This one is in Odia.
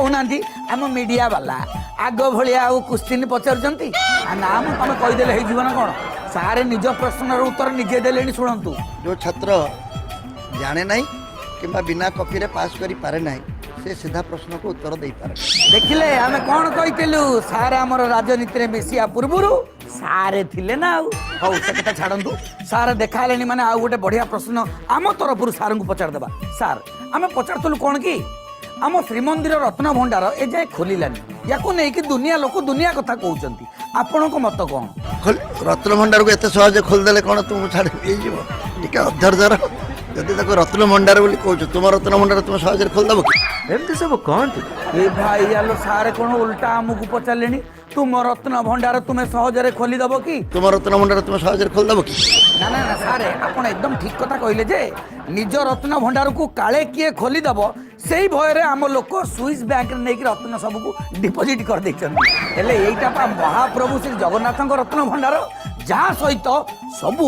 କହୁନାହାନ୍ତି, ଆମ ମିଡିଆ ବାଲା ଆଗ ଭଳିଆ ଆଉ କୁଶ୍ଚିନ୍ ପଚାରୁଛନ୍ତି? ନା ମୁଁ ତମେ କହିଦେଲେ ହେଇଯିବ ନା କ'ଣ? ସାରେ ନିଜ ପ୍ରଶ୍ନର ଉତ୍ତର ନିଜେ ଦେଲେଣି, ଶୁଣନ୍ତୁ। ଯେଉଁ ଛାତ୍ର ଜାଣେ ନାହିଁ କିମ୍ବା ବିନା କପିରେ ପାସ୍ କରିପାରେ ନାହିଁ, ସେ ସିଧା ପ୍ରଶ୍ନକୁ ଉତ୍ତର ଦେଇପାରେ। ଦେଖିଲେ, ଆମେ କ'ଣ କହିଥିଲୁ? ସାର୍ ଆମର ରାଜନୀତିରେ ମିଶିବା ପୂର୍ବରୁ ସାରେ ଥିଲେ ନା ଆଉ। ହଉ, ସେ କଥା ଛାଡ଼ନ୍ତୁ। ସାର୍ ଦେଖା ହେଲେଣି ମାନେ ଆଉ ଗୋଟେ ବଢିଆ ପ୍ରଶ୍ନ ଆମ ତରଫରୁ ସାର୍ଙ୍କୁ ପଚାରିଦେବା। ସାର୍, ଆମେ ପଚାରୁଥିଲୁ କ'ଣ କି ଆମ ଶ୍ରୀମନ୍ଦିର ରତ୍ନ ଭଣ୍ଡାର ଏଯାଏଁ ଖୋଲିଲାନି, ୟାକୁ ନେଇକି ଦୁନିଆ ଲୋକ ଦୁନିଆ କଥା କହୁଛନ୍ତି। ଆପଣଙ୍କ ମତ କ'ଣ? ଖୋଲି ରତ୍ନଭଣ୍ଡାରକୁ ଏତେ ସହଜେ ଖୋଲିଦେଲେ କ'ଣ ତୁମକୁ ଛାଡ଼ି ହେଇଯିବ? ଟିକେ ଅଧୈର୍ଯ୍ୟର। ଯଦି ତାକୁ ରତ୍ନଭଣ୍ଡାର ବୋଲି କହୁଛ, ତୁମ ରତ୍ନଭଣ୍ଡାର ତୁମେ ସହଜରେ ଖୋଲିଦେବ କି? ଏମିତି ସବୁ କହନ୍ତି। ଏ ଭାଇ, ଆଲୋ, ସାର୍ କ'ଣ ଓଲଟା ଆମକୁ ପଚାରିଲେଣି, ତୁମ ରତ୍ନ ଭଣ୍ଡାର ତୁମେ ସହଜରେ ଖୋଲିଦବ କି? ତୁମ ରତ୍ନଭଣ୍ଡାର ତୁମେ ସହଜରେ ଖୋଲିଦେବ କି? ନା ନା ନା ସାରେ, ଆପଣ ଏକଦମ ଠିକ କଥା କହିଲେ ଯେ ନିଜ ରତ୍ନ ଭଣ୍ଡାରକୁ କାଳେ କିଏ ଖୋଲିଦବ, ସେଇ ଭୟରେ ଆମ ଲୋକ ସୁଇସ୍ ବ୍ୟାଙ୍କରେ ନେଇକି ରତ୍ନ ସବୁକୁ ଡିପୋଜିଟ୍ କରିଦେଇଛନ୍ତି। ହେଲେ ଏଇଟା ପା ମହାପ୍ରଭୁ ଶ୍ରୀ ଜଗନ୍ନାଥଙ୍କ ରତ୍ନ ଭଣ୍ଡାର, ଯାହା ସହିତ ସବୁ